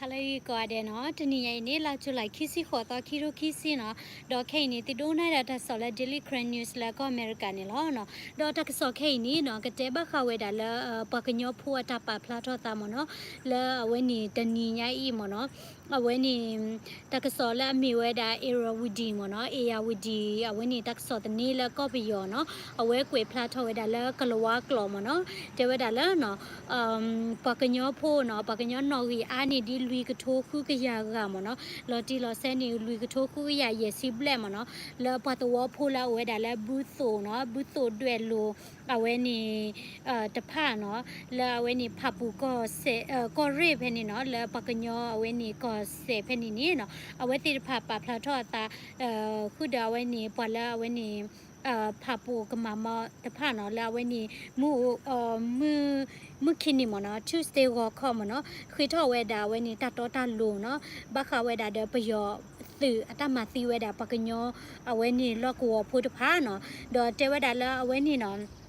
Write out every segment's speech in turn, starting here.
ဟါလၢအဂ့ၤကိးဂၤဒဲးနီၤ, တနံၤညါအံၤန့ၣ် လါ July ခံဆံဃိးသီ ခံထိခံဆံနီၤ, ဒီးခဲအံၤန့ၣ် သုဒိကနၣ်ဒၣ်တၢ်ကစီၣ်လၢ Daily Karen News လၢကီၢ်အမဲရကၤန့ၣ်လီၤနီၤ. ဒီးတၢ်ကစီၣ်ခဲအံၤန့ၣ်နီၤ ကတဲဘၣ်ဃးဝဲဒၣ်လၢ ပှၤကညီဖိအတၢ်ပာ်ဖျါထီၣ်သးမ့ၢ်နီၤ, လၢအဝဲန့ၣ်တနံၤညါအံၤမ့ၢ်နီၤ, အဝဲန့ၣ် တၢ်ကစီၣ်လၢအမ့ၢ်ဝဲဒၣ် Irrawaddy မ့ၢ်နီၤ, Irrawaddy အဝဲန့ၣ်တၢ်ကစီၣ်သန့လၢကီၢ်ပယီၤနီၤ, အဝဲကွဲးဖျါထီၣ်ဝဲဒၣ်လၢကလၤဝါကျိာ်မ့ၢ်နီၤ, တဲဝဲဒၣ်လၢနီၤ ပှၤကညီဖိနီၤ, ပှၤကညီနီၣ်ဂံၢ်အါန့ၢ်ဒ်လွံၢ်ကထိဃုကယၤဂၤမ့ၢ်နီၤ, လီၤတံၢ်လီၤဆဲးန့ၣ် လွံၢ်ကထိဃုကယၤယဲၢ်ဆံဘျဲၣ်မ့ၢ်နီၤ, လၢပှၤသဝီဖိလၢအဝဲဒၣ်လၢ ဘုသို့နီၤ, ဘုသို့ဒွဲၣ်လိၤ အဝဲန့ၣ် တဖၣ်နီၤ, လၢအဝဲန့ၣ်ဖၣ်ပူၤကီၢ်စဲၣ် ကီၢ်ရ့ၣ်ဖဲန့ၣ်နီၤ, လၢပှၤကညီအဝဲန့ၣ်ကီၢ်စဲၣ်ဖဲန့ၣ်န့ၣ်နီၤ, အဝဲသ့ၣ်တဖၣ်ပာ်ဖျါထီၣ်အသး ဃုာ်ဒီးအဝဲန့ၣ် ပှၤလၢအဝဲန့ၣ် ဖၣ်ပူၤကမၤမီတဖၣ်နီၤ, လၢအဝဲန့ၣ် မုၢ် မုၢ်ခံနံၤမ့ၢ်နီၤ, Tuesday ဂီၤခီမ့ၢ်နီၤ, ဃ့ထီၣ်ဝဲဒၣ်အဝဲန့ၣ်တၢ်တီတၢ်လိၤနီၤ, ဘၣ်ဃးဝဲဒၣ်ဒီးပယီၤသုးအတၢ်မၤသံဝဲဒၣ်ပှၤကညီ အဝဲန့ၣ်လီၢ်ကဝီၤဖိတဖၣ်နီၤ, ဒီးတဲဝဲဒၣ်လၢအဝဲန့ၣ်နီၤ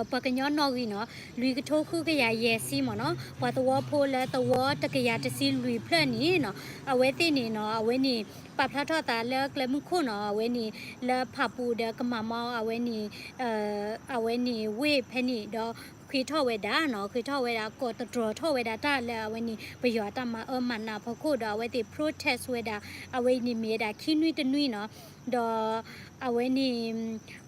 ပှၤကညီနီၣ်ဂံၢ်နီၤ, လွံၢ်ကထိဃုကယၤယဲၢ်ဆံမ့ၢ်နီၤ, ပှၤသဝီဖိလၢသဝီတကယၤတဆံလွံၢ်ဖျၢၣ်န့ၣ်နီၤ, အဝဲသ့ၣ်န့ၣ်နီၤ, အဝဲန့ၣ် ပာ်ဖျါထီၣ်သးလၢကျဲမုၢ်ခိၣ်နီၤ, အဝဲန့ၣ် လၢဖၣ်ပူၤဒီးကမၤမီအဝဲန့ၣ် အဝဲန့ၣ်ဝ့ၢ်ဖဲန့ၣ်ဒီး ဃ့ထီၣ်ဝဲဒၣ်နီၤ, ဃ့ထီၣ်ဝဲဒၣ် ကိးသတြီၤထီၣ်ဝဲဒၣ်တၢ်လၢအဝဲန့ၣ် ပယီၤအတၢ်မၤအၢမၤနးအဖီခိၣ်ဒီး အဝဲသ့ၣ် protest ဝဲဒၣ် အဝဲန့ၣ်မ့ၢ်ဝဲဒၣ်ခံနွံတနွံနီၤ, ဒီး အဝဲန့ၣ်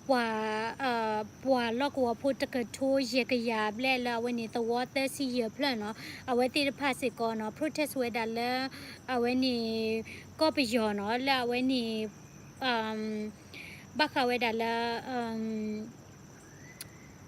ပှၤ ပှၤလီၢ်ကဝီၤဖိတကထိယဲၢ်ကယၤဘျဲၣ်လၢအဝဲန့ၣ်သဝီသၢဆံယဲၢ်ဖျၢၣ်နီၤ, အဝဲသ့ၣ်တဖၣ်စ့ၢ်ကီးနီၤ protest ဝဲဒၣ်လၢ အဝဲန့ၣ် ကီၢ်ပယီၤနီၤ, လၢအဝဲန့ၣ် ဘၣ်ဃးဝဲဒၣ်လၢ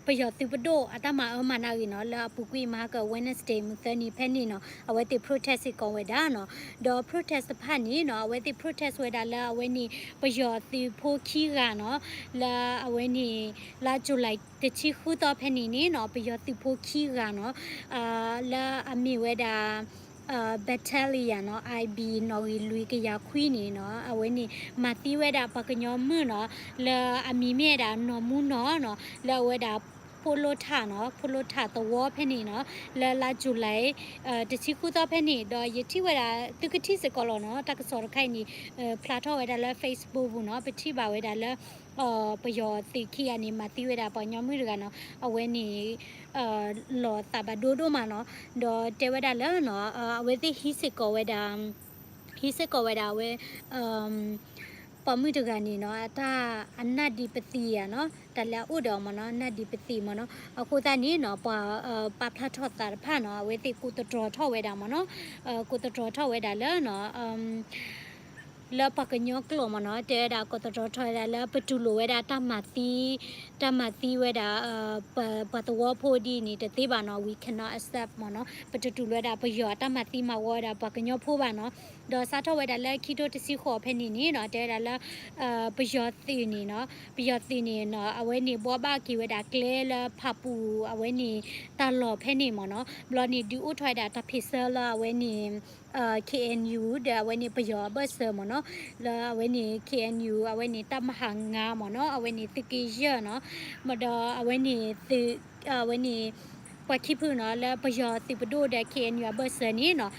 ပယီၤသုးပဒိၣ်အတၢ်မၤအၢမၤနးအဂ့ၢ်နီၤ, လၢအပူၤကွံာ်မဟါက Wednesday မုၢ်သၢနံၤဖဲန့ၣ်နီၤ, အဝဲသ့ၣ် protest စ့ၢ်ကီးဝဲဒၣ်နီၤ, ဒီး protest တဖၣ်န့ၣ်နီၤ, အဝဲသ့ၣ် protest ဝဲဒၣ်လၢအဝဲန့ၣ် ပယီၤသုးဖိခံဂၤနီၤ, လၢအဝဲန့ၣ် လါ July တဆံဃုသီဖဲန့ၣ်န့ၣ်နီၤ, ပယီၤသုးဖိခံဂၤနီၤ, လၢအမ့ၢ်ဝဲဒၣ် battalion နီၤ, I B နီၣ်ဂံၢ်လွံၢ်ကယၤခွံန့ၣ်နီၤ, အဝဲန့ၣ် မၤသံဝဲဒၣ်ပှၤကညီမုၣ်နီၤ, လၢအမံၤမ့ၢ်ဝဲဒၣ်နီၢ်မူနီၢ်နီၤ, လၢအဝဲဒၣ် ဖိလိထၣ်နီၤ, ဖိလိထၣ်သဝီဖဲန့ၣ်နီၤ, လၢလါ July တဆံဃုသီဖဲန့ၣ်, ဒီးယထံၣ်ဝဲဒၣ် သုကထံၣ်စ့ၢ်ကီးလီၤနီၤ, တၢ်ကစီၣ်တခါအံၤန့ၣ် ဖျါထီၣ်ဝဲဒၣ်လၢ Facebook ပူၤနီၤ, ပထံၣ်ဘၣ်ဝဲဒၣ်လၢ ပယီၤသုးခံဂၤန့ၣ် မၤသံဝဲဒၣ်ပှၤကညီမုၣ်တဂၤနီၤ, အဝဲန့ၣ် လီၤသးဘၣ်ဒိဒိၣ်မးနီၤ, ဒီးတဲဝဲဒၣ်လၢနီၤ, အဝဲသ့ၣ်ဟံးစ့ၢ်ကီးဝဲဒၣ် ဟံးစ့ၢ်ကီးဝဲဒၣ်အဝဲ ပိာ်မုၣ်တဂၤန့ၣ်နီၤ, အတၢ်အနၢ်ဒံးပသံၣ်ဧါနီၤ, တၢ်လၢအအိၣ်ဒီးအီၤမ့ၢ်နီၤ, နၢ်ဒံးပသံၣ်မ့ၢ်နီၤ, အဃိသတးန့ၣ်နီၤ, ပှၤ ပာ်ဖျါထီၣ်သးတဖၣ်နီၤ, အဝဲသ့ၣ်ကိးသတြီၤထီၣ်ဝဲဒၣ်မ့ၢ်နီၤ, ကိးသတြီၤထီၣ်ဝဲဒၣ်လၢနီၤ လၢပှၤကညီကျိာ်မ့ၢ်နီၤ, တဲဝဲဒၣ်ကိးသတြီၤထီၣ်ဝဲဒၣ်လၢပတူၢ်လိာ်ဝဲဒၣ်တၢ်မၤသံ, တၢ်မၤသံဝဲဒၣ် ပှၤသဝီဖိဒ်အံၤန့ၣ်တသ့ဘၣ်နီၤ, we cannot accept မ့ၢ်နီၤ, ပတတူၢ်လိာ်ဝဲဒၣ်ပယီၤအတၢ်မၤသံမၤဝီဝဲဒၣ်ပှၤကညီဖိဘၣ်နီၤ, ဒီးစးထီၣ်ဝဲဒၣ်လၢခံထိတဆံဃိးဖဲန့ၣ်န့ၣ်နီၤ, တဲဝဲဒၣ်လၢ ပယီၤသုးန့ၣ်နီၤ, ပယီၤသုးန့ၣ်နီၤ, အဝဲန့ၣ်ဘှီဘၣ်က့ၤဝဲဒၣ်ကျဲလၢဖၣ်ပူၤအဝဲန့ၣ်တၢ်လီၢ်ဖဲန့ၣ်မ့ၢ်နီၤ, ဘျီန့ၣ် ဒုးအိၣ်ထီၣ်ဝဲဒၣ်တၢ်ဖ့ၣ်ဆၢလၢအဝဲန့ၣ် K N U ဒီးအဝဲန့ၣ်ပယီၤအဘၢၣ်စၢၤမ့ၢ်နီၤ, လၢအဝဲန့ၣ် K N U အဝဲန့ၣ် တပ်မဟာငါးမ့ၢ်နီၤ, အဝဲန့ၣ်သုးက့ယဲၢ်နီၤ, ဒီးအဝဲန့ၣ်သုး အဝဲန့ၣ် ပှၤခံဖုနီၤ, လၢပယီၤသုးပဒိၣ်ဒီး K N U အဘၢၣ်စၢၤန့ၣ်နီၤ,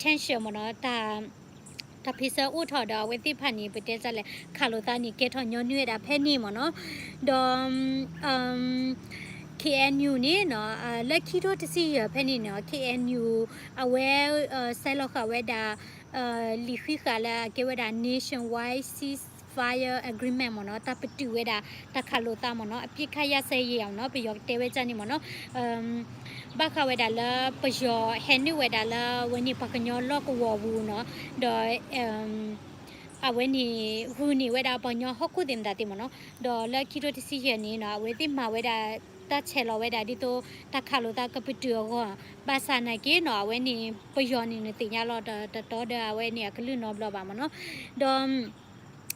tension မ့ၢ်နီၤ, တၢ် တၢ်ဖ့ၣ်ဆၢအိၣ်ထီၣ်ဒီးအဝဲသ့ၣ်တဖၣ်န့ၣ် ပတဲဒ်လဲၣ် ခးလိာ်သးန့ၣ် ကဲထီၣ်ညီနုၢ်ဝဲဒၣ်ဖဲန့ၣ်မ့ၢ်နီၤ, ဒီး K N U န့ၣ်နီၤ, လၢခံထိတဆံယဲၢ်ဖဲန့ၣ်နီၤ, K N U အဝဲ ဆဲးလီၤဃာ်ဝဲဒၣ် လံာ်ဃံးဃာ်လၢအကဲဝဲဒၣ် Nationwide Ceasefire Agreement မ့ၢ်နီၤ, တၢ်ပတုာ်ဝဲဒၣ် တၢ်ခးလိာ်သးမ့ၢ်နီၤ, အပစ်ခတ်ရပ်စဲရေးမ့ၢ်နီၤ, ပယီၤကတဲဝဲဒ်န့ၣ်မ့ၢ်နီၤ, ဘၣ်ဃးဝဲဒၣ်လၢပယီၤဟဲနုာ်ဝဲဒၣ်လၢအဝဲန့ၣ်ပှၤကညီလီၢ်ကဝီၤပူၤနီၤ, ဒီး အဝဲန့ၣ် ဂုာ်န့ၢ်ဝဲဒၣ်ပှၤကညီဟီၣ်ခိၣ်သ့ၣ်မတၤသ့ၣ်မ့ၢ်နီၤ, ဒီးလၢခံထိတဆံယဲၢ်န့ၣ်နီၤ, အဝဲသ့ၣ်မၤဝဲဒၣ် တၢ်ဆဲးလီၤဝဲဒၣ်ဒ်သိး တၢ်ခးလိာ်သးကပတုာ်အဂီၢ်, ဘၣ်ဆၣ်နာ်က့နီၤ, အဝဲန့ၣ် ပယီၤန့ၣ်နသ့ၣ်ညါလီၤတတီဒီးအဝဲန့ၣ်အကလုၢ်နီတဘျီဘၣ်မ့ၢ်နီၤ, ဒီး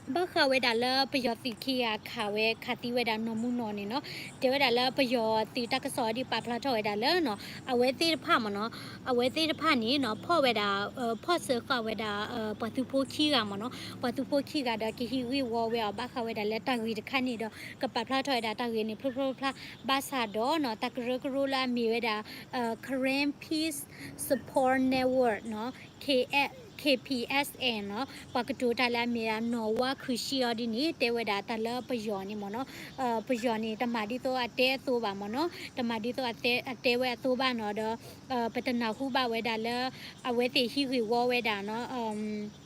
ဘၣ်ဃးဝဲဒၣ်လၢပယီၤသုးခံဂၤခးဝဲ ခးသံဝဲဒၣ်နီၢ်မူနီၢ်န့ၣ်နီၤ, တဲဝဲဒၣ်လၢပယီၤသုးတၢ်ကစီၣ်ဒ်ပာ်ဖျါထီၣ်ဝဲဒၣ်လၢနီၤ အဝဲသ့ၣ်တဖၣ်မ့ၢ်နီၤ, အဝဲသ့ၣ်တဖၣ်န့ၣ်နီၤ ဖီၣ်ဝဲဒၣ် ဖီၣ်စၢဃာ်ဝဲဒၣ် ပှၤသုးဖိခံဂၤမ့ၢ်နီၤ, ပှၤသုးဖိခံဂၤဒီးကဟံးဂံၢ်ဝီဝဲအီၤ ဘၣ်ဃးဝဲဒၣ်လၢတၢ်ဂ့ၢ်တခါန့ၣ်ဒီး ကပာ်ဖျါထီၣ်ဝဲဒၣ်တၢ်ဂ့ၢ်န့ၣ်ဖျိဖျိဖျါ ဘၣ်ဆၣ်ဒီးနီၤ တၢ်ကရၢကရိလၢအမ့ၢ်ဝဲဒၣ် Karen Peace Support Network နီၤ K- K P S N နီၤ ပှၤကတိၤတၢ်လၢအမ့ၢ်ဒၣ်နီၢ်ဝါခုၣ်ဆံအီၤဒ်န့ၣ် တဲဝဲဒၣ်တၢ်လၢပယီၤန့ၣ်မ့ၢ်နီၤ, ပယီၤန့ၣ် တမၤဒ်သိးအတဲအသိးဘၣ်မ့ၢ်နီၤ, တမၤဒ်သိးအတဲဝဲအသိးဘၣ်နီၤဒီး ပတနၢ်ဟူဘၣ်ဝဲဒၣ်လၢ အဝဲသ့ၣ်ဟံးဂံၢ်ဝီဝဲဒၣ်နီၤ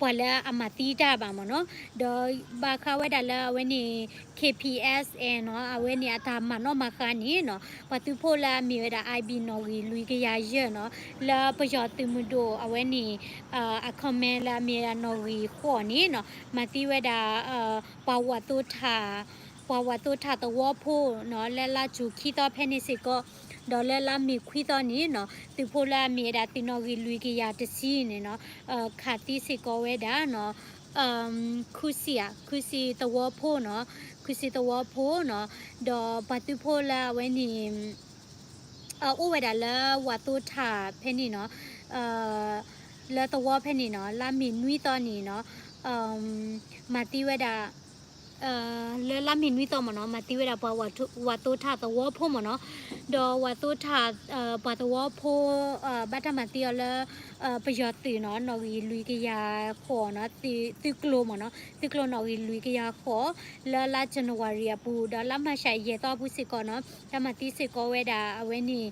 ပှၤလၢအမၤသံတၢ်ဘၣ်မ့ၢ်နီၤ, ဒီးဘၣ်ဃးဝဲဒၣ်လၢအဝဲန့ၣ် K P S N နီၤ အဝဲန့ၣ်အတၢ်မၤနီၣ်မၤဃါန့ၣ်နီၤ ပှၤသုးဖိလၢအမ့ၢ်ဝဲဒၣ် I B နီၣ်ဂံၢ်လွံၢ်ကယၤယဲၢ်နီၤ လၢပယီၤသုးမုၢ်ဒိၣ်အဝဲန့ၣ် အ comment လၢအမ့ၢ်ဝဲဒၣ်နီၣ်ဂံၢ်ဃိးန့ၣ်နီၤ မၤသံဝဲဒၣ် ပှၤဝးသိထၣ် ပှၤဝးသိထၣ်သဝီဖိနီၤ လၢလါကၠူၣ်ခံသီဖဲန့ၣ်စ့ၢ်ကီး ဒီးလၢလါမ့ၤခွံသီန့ၣ်နီၤ သုးဖိလၢအမ့ၢ်ဝဲဒၣ်သုးနီၣ်ဂံၢ်လွံၢ်ကယၤတဆံန့ၣ်နီၤ ခးသံစ့ၢ်ကီးဝဲဒၣ်နီၤ ခူစံၣ်ဧါ ခူစံၣ်သဝီဖိနီၤ ခူစံၣ်သဝီဖိနီၤ ဒီးပှၤသုးဖိလၢအဝဲန့ၣ် အိၣ်ဝဲဒၣ်လၢဝးသိထၣ်ဖဲန့ၣ်နီၤ လၢသဝီဖဲန့ၣ်နီၤ လါမ့ၤနွံသီန့ၣ်နီၤ မၤသံဝဲဒၣ် လၢလါမ့ၤနွံသီမ့ၢ်နီၤ မၤသံဝဲဒၣ်ပှၤဝးသိထၣ်သဝီဖိမ့ၢ်နီၤ ဒီးဝးသိထၣ် ပှၤသဝီဖိ ဘၣ်တၢ်မၤသံအီၤလၢ ပယီၤသုးနီၤ နီၣ်ဂံၢ်လွံၢ်ကယၤဃိးနီၤ သုးကျိၤမ့ၢ်နီၤ သုးကျိၤနီၣ်ဂံၢ်လွံၢ်ကယၤဃိး လၢလါ January အပူၤ ဒီးလါမၢ်ၡးယဲၢ်သီအပူၤစ့ၢ်ကီးနီၤ တၢ်မၤသံစ့ၢ်ကီးဝဲဒၣ်အဝဲန့ၣ်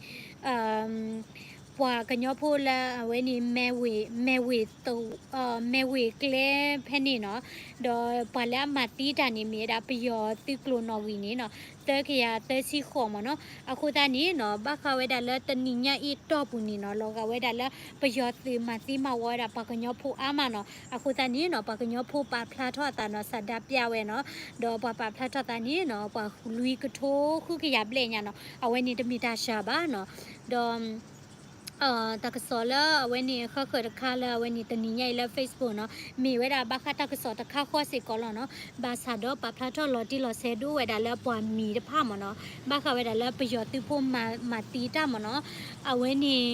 ပှၤကညီဖိလၢအဝဲန့ၣ် မဲဝ့ၢ် မဲဝ့ၢ် မဲဝ့ၢ်ကျဲဖဲန့ၣ်နီၤ ဒီးပှၤလၢအမၤသံတၢ်န့ၣ်မ့ၢ်ဝဲဒၣ်ပယီၤသုးကျိၤနီၣ်ဂံၢ်န့ၣ်နီၤ သၢကယၤသၢဆံဃိးမ့ၢ်နီၤ အဃိသတးန့ၣ်နီၤ ဘၣ်ဃးဝဲဒၣ်လၢတနံၤညါအံၤတီၢ်ပူၤန့ၣ်နီၤ လီၤဂာ်ဝဲဒၣ်လၢပယီၤသုးမၤသံမၤဝီဝဲဒၣ်ပှၤကညီဖိအါမးနီၤ အဃိသတးန့ၣ်နီၤ ပှၤကညီဖိပာ်ဖျါထီၣ်အသးနီၤ ဆန္ဒပြဝဲနီၤ ဒီးပှၤပာ်ဖျါထီၣ်သးန့ၣ်နီၤ ပှၤလွံၢ်ကထိဃုကယၤဘျဲၣ်ညါနီၤ အဝဲန့ၣ်တမ့ၢ်တၢ်စှၤဘၣ်နီၤ ဒီး တၢ်ကစီၣ်လၢအဝဲန့ၣ် ဃၣ်ဃၣ်တခါလၢအဝဲန့ၣ်တနံၤညါအံၤလၢ Facebook နီၤ မ့ၢ်ဝဲဒၣ်ဘၣ်ဃးတၢ်ကစီၣ်တခါဃီစ့ၢ်ကီးလီၤနီၤ ဘၣ်ဆၣ်ဒီးပာ်ဖျါထီၣ်လီၤတံၢ်လီၤဆဲးဒိၣ်ဝဲဒၣ်လၢပှၤမံၤတဖၣ်မ့ၢ်နီၤ ဘၣ်ဃးဝဲဒၣ်လၢပယီၤသုးဖိမၤသံတၢ်မ့ၢ်နီၤ အဝဲန့ၣ်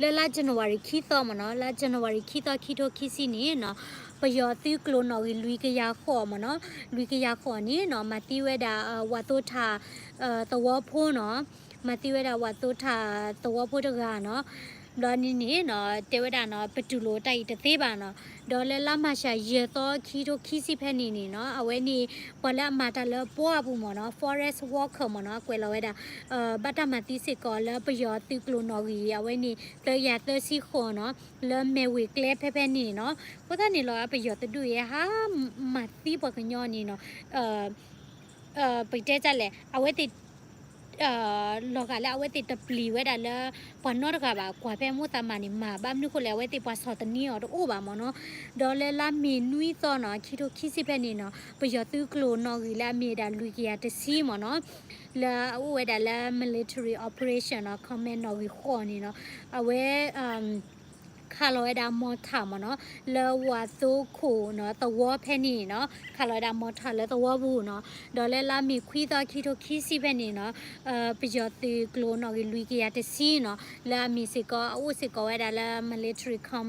လၢလါ January ခံသီမ့ၢ်နီၤ လါ January ခံသီခံထိခံဆံန့ၣ်နီၤ ပယီၤသုးကျိၤနီၣ်ဂံၢ်လွံၢ်ကယၤဃိးမ့ၢ်နီၤ လွံၢ်ကယၤဃိးန့ၣ်နီၤ မၤသံဝဲဒၣ် ဝးသိထၣ် သဝီဖိနီၤ မၤသံဝဲဒၣ်ဝးသိထၣ်သဝီဖိတဂၤနီၤ ဘျီန့ၣ်န့ၣ်နီၤ တဲဝဲဒၣ်နီၤ ပတူၢ်လိာ်တၢ်အံၤတသ့ဘၣ်နီၤ ဒီးလၢလါမၢ်ၡးယဲၢ်သီခံထိခံဆံဖဲန့ၣ်န့ၣ်နီၤ အဝဲန့ၣ် ပှၤလၢအမၤတၢ်လၢပှၢ်အပူၤမ့ၢ်နီၤ forest worker မ့ၢ်နီၤ အကွဲးလီၤဝဲဒၣ် ဘၣ်တၢ်မၤသံစ့ၢ်ကီးလၢပယီၤသုးကျိၤနီၣ်ဂံၢ် အဝဲန့ၣ် သၢကယၤသၢဆံဃိးနီၤ လၢမဲၢ်ဝ့ၢ်ကျဲဖဲဖဲန့ၣ်နီၤ အဃိသတးန့ၣ်လီၤ ပယီၤတဒူၣ်အံၤ ဟးမၤသံပှၤကညီန့ၣ်နီၤ ပကတဲတၢ်လဲၣ် အဝဲသ့ၣ် လီၤဂာ်လၢအဝဲသ့ၣ်တပျံၤဝဲဒၣ်လၢ ပှၤနီတဂၤဘၣ် ကွၢ်ဖဲမိၢ်သးမၤန့ၣ်မၤ ဘၣ်မနုၤဃိလဲၣ် အဝဲသ့ၣ်ပှၤဆီၣ်သနံးအီၤတအိၣ်ဘၣ်မ့ၢ်နီၤ ဒီးလၢလါမ့ၤနွံသီနီၤ ခံထိခံဆံဖဲန့ၣ်နီၤ ပယီၤသုးကျိၤနီၣ်ဂံၢ်လၢအမ့ၢ်ဝဲဒၣ်လွံၢ်ကယၤတဆံမ့ၢ်နီၤ လၢအအိၣ်ဝဲဒၣ်လၢ military operation နီၤ command နီၣ်ဂံၢ်ဃိးန့ၣ်နီၤ အဝဲ ခးလီၤဝဲဒၣ် mortar မ့ၢ်နီၤ လၢဝးသိခိၣ်နီၤ သဝီဖဲန့ၣ်နီၤ ခးလီၤဝဲဒၣ် mortar လၢသဝီပူၤနီၤ ဒီးလၢလါမ့ၤခွံသီ ခံထိခံဆံဖဲန့ၣ်နီၤ ပယီၤသုးကျိၤနီၣ်ဂံၢ်လွံၢ်ကယၤတဆံနီၤ လၢအမ့ၢ်စ့ၢ်ကီး အအိၣ်စ့ၢ်ကီးဝဲဒၣ်လၢ military com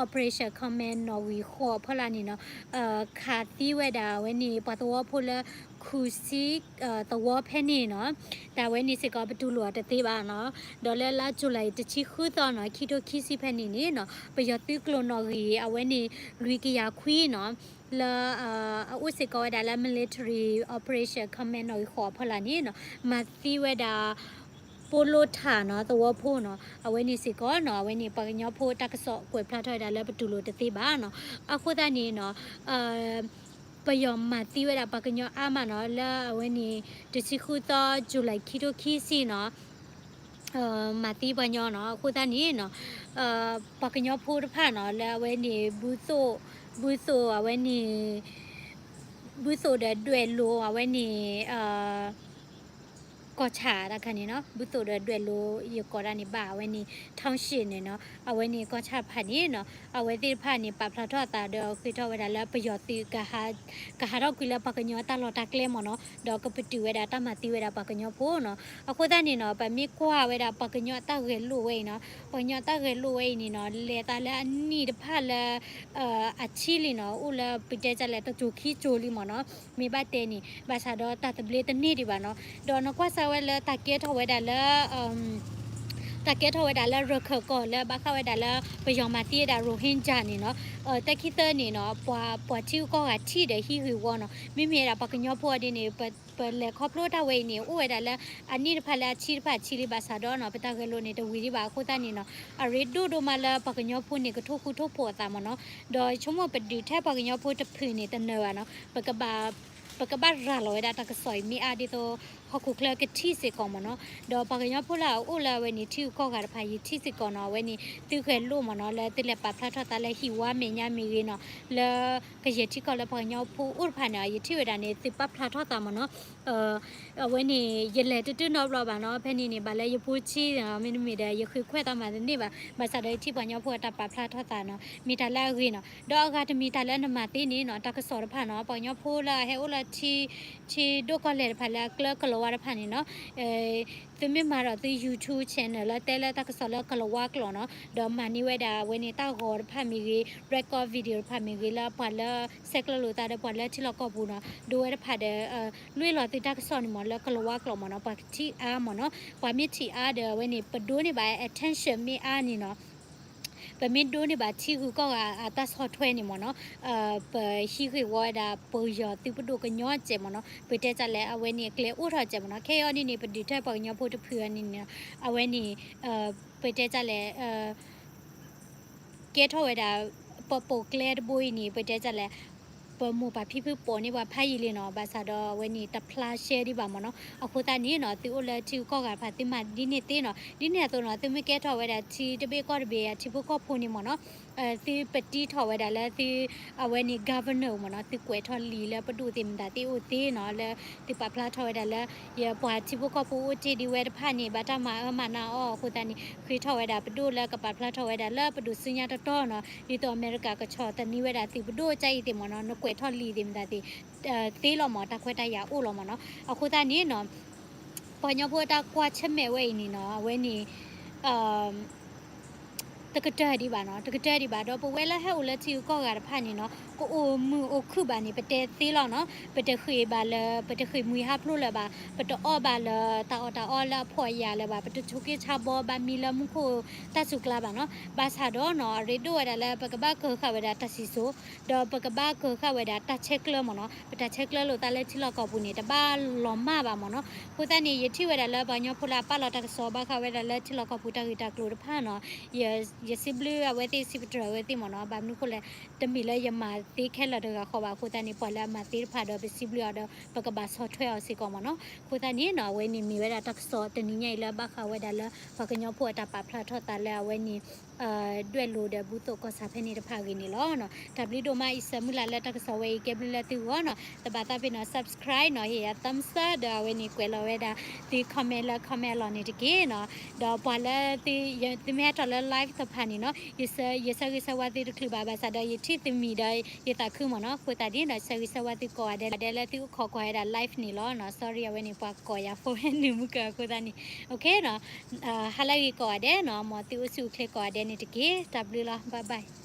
operation command နီၣ်ဂံၢ်ဃိးဖီလာ်န့ၣ်နီၤ ခးသံဝဲဒၣ်ဝဲန့ၣ် ပှၤသဝီဖိလၢ ခူၣ်စံ သဝီဖဲန့ၣ်နီၤ တၢ်ဝဲန့ၣ်စ့ၢ်ကီး ပတူၢ်လိာ်အီၤတသ့ဘၣ်နီၤ ဒီးလၢလါကၠူၤလံတဆံဃုသီနီၤ ခံထိခံဆံဖဲန့ၣ်န့ၣ်နီၤ ပယီၤသုးကျိၤနီၣ်ဂံၢ် အဝဲန့ၣ် လွံၢ်ကယၤခွံနီၤ လၢ အအိၣ်စ့ၢ်ကီးဝဲဒၣ်လၢ military operation command နီၣ်ဂံၢ်ဃိးအဖီလာ်န့ၣ်နီၤ မၤသံဝဲဒၣ် ပိလိထၣ်နီၤ သဝီဖိနီၤ အဝဲန့ၣ်စ့ၢ်ကီးနီၤ အဝဲန့ၣ်ပှၤကညီဖိတၢ်ကစီၣ်ကွဲးဖျါထီၣ်ဝဲဒၣ်လၢပတူၢ်လိာ်တသ့ဘၣ်နီၤ အဃိသတးန့ၣ်နီၤ ပယီၤမၤသံဝဲဒၣ်ပှၤကညီအါမးနီၤ လၢအဝဲန့ၣ် တဆံဃုသီ ကၠူၤလံခံထိခံဆံနီၤ မၤသံပှၤကညီနီၤ အဃိသတးန့ၣ်နီၤ ပှၤကညီဖိတဖၣ်နီၤ လၢအဝဲန့ၣ် ဘူသိၣ် ဘူသိၣ်အဝဲန့ၣ် ဘူသိၣ်ဒီးဒွဲၣ်လိၤအဝဲန့ၣ် ကီၢ်ဆၣ်တခါန့ၣ်နီၤ ဘူၣ်သိၣ်ဒီးဒွဲၣ်လိၤယကိးဒၣ်န့ၣ်ဘၣ် အဝဲန့ၣ် township န့ၣ်နီၤ အဝဲန့ၣ်ကီၢ်ဆၣ်တဖၣ်န့ၣ်နီၤ အဝဲသ့ၣ်တဖၣ်န့ၣ် ပာ်ဖျါထီၣ်အသးဒီးဃ့ထီၣ်ဝဲဒၣ်လၢ ပယီၤသုး ကဟးထီၣ်ကွံာ်လၢပှၤကညီတၢ်လီၢ်တၢ်ကျဲမ့ၢ်နီၤ ဒီးကပတုာ်ဝဲဒၣ်တၢ်မၤသံဝဲဒၣ်ပှၤကညီဖိနီၤ အဃိသတးန့ၣ်နီၤ ပမ့ၢ်ကွၢ်ဝဲဒၣ်ပှၤကညီအတၢ်ဂဲၤလိာ်ဝဲအံၤနီၤ ပှၤကညီတၢ်ဂဲၤလိာ်ဝဲအံၤန့ၣ်နီၤ လဲၤသးလၢအနံၣ်တဖၣ်လၢ အဆံလံနီၤ အိၣ်လၢပတဲတၢ်လဲၣ် တစိၤခံစိၤလံမ့ၢ်နီၤ မ့ၢ်ဘၣ်တဲန့ၣ် ဘၣ်ဆၣ်ဒီးတၢ်သဘျ့တန့ၢ်ဒံးဘၣ်နီၤ ဒီးနကွၢ်စၢၤဝဲလၢတၢ်ကဲထီၣ်ဝဲဒၣ်လၢ တၢ်ကဲထီၣ်ဝဲဒၣ်လၢရခၢၣ်ကီၢ်လၢဘၣ်ဃးဝဲဒၣ်လၢ ပယီၤမၤသံဝဲဒၣ် Rohingya န့ၣ်နီၤ တၢ်ခံသၢန့ၣ်နီၤ ပှၤထံဂုၤကီၢ်ဂၤထံၣ်ဒီးဟံးဂ့ၢ်ဝီနီၤ မ့မ့ၢ်ဝဲဒၣ်ပှၤကညီဖိအီၤဒ်န့ၣ် ပလဲၤခီဖျိတၢ်ဝဲအံၤန့ၣ် အိၣ်ဝဲဒၣ်လၢအနံၣ်တဖၣ်လၢအဆံတဖၣ်ဆံလံ ဘၣ်ဆၣ်ဒီးနီၤ ပတၢ်ဂဲၤလိာ်န့ၣ် တဝံၤဒံးဘၣ်အဃိသတးန့ၣ်နီၤ အရ့ဒိၣ်ဒိၣ်မးလၢပှၤကညီဖိန့ၣ် ကထိၣ်ဃူထိၣ်ဖိးအသးမ့ၢ်နီၤ ဒီးဆိကမိၣ်ပဒုးထဲပှၤကညီဖိတဖုန့ၣ် တနၢၤဘၣ်နီၤ ပကဘၣ်ရၤလီၤဝဲဒၣ်တၢ်ကစီၣ်အံၤမ့ၢ်အါဒ်သိး ဟီၣ်ခိၣ်ချၢကထံၣ်စ့ၢ်ကီးမ့ၢ်နီၤ ဒီးပှၤကညီဖိလၢအအိၣ်လၢအဝဲန့ၣ် ထံဂုၤကီၢ်ဂၤတဖၣ် ယထံၣ်စ့ၢ်ကီးနီၤ အဝဲန့ၣ် သုဂဲၤလိာ်မ့ၢ်နီၤ လၢသုလဲၤပာ်ဖျါထီၣ်သးလၢဟံၣ်ဝါမဲာ်ညါမ့ၢ်ဂ့ၤနီၤ လၢကယဲၢ်ထံကီၢ်လၢပှၤကညီဖိအိၣ်တဖၣ်န့ၣ် ယထံၣ်ဝဲဒၣ်န့ၣ် သုပာ်ဖျါထီၣ်သးမ့ၢ်နီၤ အဝဲန့ၣ် ယလဲၤတတုၤနီတဘျီဘၣ်နီၤ ဖဲန့ၣ်န့ၣ် ဘၣ်လၢယဖိဆံး မ့တမ့ၢ်ဒီး ယဃ့ခွဲးတၢ်မၤတန့ၢ်ဘၣ် ဘၣ်ဆၣ်ဒီးယထံၣ်ပှၤကညီဖိအတၢ်ပာ်ဖျါထီၣ်သးနီၤ မ့ၢ်တၢ်လၢအဂ့ၤနီၤ ဒီးအဂၤတမံၤတၢ်လၢနမၤသ့န့ၣ်နီၤ တၢ်ကစီၣ်တဖၣ်နီၤ ပှၤကညီဖိလၢအဟဲအိၣ်လၢထံ ထံဒိၣ်ကီၢ်လဲၢ်တဖၣ်လၢအကျဲကလီၤဝါတဖၣ်န့ၣ်နီၤ သုမ့ၢ်မၤဒီးသု YouTube channel လၢတဲလၢတၢ်ကစီၣ်လၢကလီၤဝါကျိာ်နီၤ ဒီးမၤန့ၢ်ဝဲဒၣ်အဝဲန့ၣ်တၢ်ဂီၤတဖၣ်မ့ၢ်ဂ့ၤ record video တဖၣ်မ့ၢ်ဂ့ၤ လၢပှၤလၢဆဲးကျၢလိာ်သးဒီးပှၤလၢထံလီၢ်ကီၢ်ပူၤနီၤ ဒိဝဲတဖၣ်ဒီး လွ့ၢ်လီၤသုတၢ်ကစီၣ်န့ၣ်မ့ၢ် လၢကလီၤဝါကျိာ်မ့ၢ်နီၤ ပှၤကထံၣ်အါမ့ၢ်နီၤ ပှၤမ့ၢ်ထံၣ်အါဒီးအဝဲန့ၣ် ပဒိးန့ၢ်ဘၣ် attention မ့ၢ်အါန့ၣ်နီၤ ပမ့ၢ်ဒိးန့ၢ်ဘၣ်ထံဂုၤကီၢ်ဂၤအတၢ်ဆီၣ်ထွဲန့ၣ်မ့ၢ်နီၤ ပဟံးဂ့ၢ်ဝီဝဲဒၣ် ပယီၤသုးပဒိၣ်ကညီစဲးမ့ၢ်နီၤ ပတဲတၢ်လဲၣ် အဝဲန့ၣ်အကျဲအိၣ်ထီၣ်စဲးမ့ၢ်နီၤ ခဲအံၤန့ၣ်န့ၣ် ပဒုးထဲပှၤကညီဖိတဖုအံၤန့ၣ်န့ၣ် အဝဲန့ၣ် ပတဲတၢ်လဲၣ် ကဲထီၣ်ဝဲဒၣ် ပပိာ်ကျဲတဘိအံၤန့ၣ် ပတဲတၢ်လဲၣ် ပမိၢ်ပၢ်ဖံဖုပိာ်န့ၢ်ပှၤဖးယံာ်လံနီၤ ဘၣ်ဆၣ်ဒီးအဝဲန့ၣ်တဖျါရှဲဒံးဘၣ်မ့ၢ်နီၤ အဃိသတးန့ၣ်နီၤ သုအိၣ်လၢထံဂုၤကီၢ်ဂၤတဖၣ် သုမၤဒ်န့ၣ်သ့နီၤ ဒ်န့ၣ်အသိးနီၤ သုမ့ၢ်ကဲထီၣ်ဝဲဒၣ်ထံတဘ့ၣ်ကီၢ်တဘ့ၣ်အထံဖိကီၢ်ဖိန့ၣ်မ့ၢ်နီၤ သုပတံထီၣ်ဝဲဒၣ်လၢသု အဝဲန့ၣ် governor မ့ၢ်နီၤ သုကွဲးထီၣ်လံာ်လၢပဒိၣ်သ့ၣ်မတၤသ့ၣ်အိၣ်သ့နီၤ လၢသုပာ်ဖျါထီၣ်ဝဲဒၣ်လၢ ယပှၤထံဖိကီၢ်ဖိအိၣ်တ့ၢ်ဒံးဝဲတဖၣ်န့ၣ် ဘၣ်တၢ်မၤအၢမၤနးအီၤအဃိသတးန့ၣ် ဃ့ထီၣ်ဝဲဒၣ်ပဒိၣ်လၢကပာ်ဖျါထီၣ်ဝဲဒၣ်လၢပဒိၣ်စုညါတတီၤနီၤ ဒ်သိးအမဲရကၤကဆီၣ်သနံးဝဲဒၣ်သုးပဒိၣ်ကအံၤသ့ၣ်မ့ၢ်နီၤ နကွဲးထီၣ်လံာ်သ့ၣ်မတၤသ့ၣ် သ့လီၤမ့ၢ် တၢ်ခွဲးတၢ်ယာ်အိၣ်လီၤမ့ၢ်နီၤ အဃိသတးန့ၣ်နီၤ ပှၤကညီဖိအတၢ်ကွၢ်ဆၢၣ်မဲာ်ဝဲအံၤန့ၣ်နီၤ အဝဲန့ၣ် တကတၢၢ်ဒံးဘၣ်နီၤ တကတၢၢ်ဒံးဘၣ် ဒီးပဝဲလၢဟဲအိၣ်လၢထံဂုၤကီၢ်ဂၤတဖၣ်န့ၣ်နီၤ ကအိၣ်မုာ်အိၣ်ခုၣ်ဘၣ်န့ၣ် ပတဲသ့လီၤနီၤ ပတဃ့ဘၣ်လၢ ပတဃ့မှံဟးဖျိးလၢၤဘၣ် ပတအီၣ်ဘၣ်လၢတၢ်အီၣ်တၢ်အီလၢအဖှီၣ်အယာ်လၢၤဘၣ် ပတဆိးက့ဆါဘီဘၣ်မံလၢမူခိၣ်တၢ်စူၤကျါဘၣ်နီၤ ဘၣ်ဆၣ်ဒီးနီၤ အရ့ဒိၣ်ဝဲဒၣ်လၢပကဘၣ်ကၢၤဃာ်ဝဲဒၣ်တၢ်စံၣ်စိၤ ဒီးပကဘၣ်ကၢၤဃာ်ဝဲဒၣ်တၢ်ဆဲးကျၢမ့ၢ်နီၤ ပတၢ်ဆဲးကျၢလိာ်သးလၢထံလီၢ်ကီၢ်ပူၤန့ၣ် တဘၣ်လီၤမၢ်ဘၣ်မ့ၢ်နီၤ အဃိသတးန့ၣ် ယထံၣ်ဝဲဒၣ်လၢပှၤကညီဖိလၢအပာ်လီၤတၢ်ကစီၣ်ဘၣ်ဃးဝဲဒၣ်လၢထံလီၢ်ကီၢ်ပူၤတၢ်ဂ့ၢ်တၢ်ကျိၤတဖၣ်နီၤ ယစံးဘျုးအဝဲသ့ၣ် စံးပတြၢၤအဝဲသ့ၣ်မ့ၢ်နီၤ ဘၣ်မနုၤအဃိလဲၣ် တမ့ၢ်လၢယမၤသ့ခဲလၢာ်တဂၤဃီဘၣ် အဃိသတးန့ၣ် ပှၤလၢအမၤသ့တဖၣ်ဒီး ပစံးဘျုးအီၤဒီး ပကဘၣ်ဆီၣ်ထွဲအီၤစ့ၢ်ကီးမ့ၢ်နီၤ အဃိသတးန့ၣ်နီၤ အဝဲန့ၣ်မ့ၢ်ဝဲဒၣ်တၢ်ကစီၣ်တနံၤညါအံၤလၢဘၣ်ဃးဝဲဒၣ်လၢ ပှၤကညီဖိအတၢ်ပာ်ဖျါထီၣ်သးလၢအဝဲန့ၣ် ဒွဲၣ်လိၤဒီးဘူၣ်သိၣ်ကီၢ်ဆၣ်ဖဲန့ၣ်တဖၣ်အဂ့ၢ်န့ၣ်လီၤ. တၢ်ဘျုးဒိၣ်မး အံၤစၢမုၢ်လၢ်လၢတၢ်ကစီၣ်ဝဲအံၤကဲဘျုးလၢသုဂီၢ်နီၤ တဘၣ်သးပ့ၤနီၤ subscribe နီၤ ဟ့ၣ်ယၤ thumbs up ဒီးအဝဲန့ၣ်ကွဲးလီၤဝဲဒၣ် သု comment လၢ comment အလီၢ်န့ၣ်တက့ၢ်နီၤ ဒီးပှၤလၢ သုမ့ၢ်ဟဲထီၣ်လၢ live တဖၣ်န့ၣ်နီၤ ယဆၢဂ့ၤဆၢဝါသုတချုးဘၣ် ဘၣ်ဆၣ်ဒီးယထံၣ်သုမံၤဒီးယသးခုမ့ၢ်နီၤ အဃိသတးန့ၣ်ဒီး ဆၢဂ့ၤဆၢဝါသုကိးဂၤဒဲး ဒဲးလၢသုအိၣ်ခိးကွၢ်ဝဲဒၣ် live န့ၣ်လီၤနီၤ sorry အဝဲန့ၣ် ပှၤကိးယၤ phone နုာ်မုၢ်ကၢအဃိသတးန့ၣ် okay နီၤ ဟါလၢအဂ့ၤကိးဂၤဒဲးနီၤ မ်သုအိၣ်ဆူၣ်အိၣ်ချ့ကိးဂၤဒဲးန့ၣ်တက့ၢ် တၢ်ဘျုးလီၤ bye bye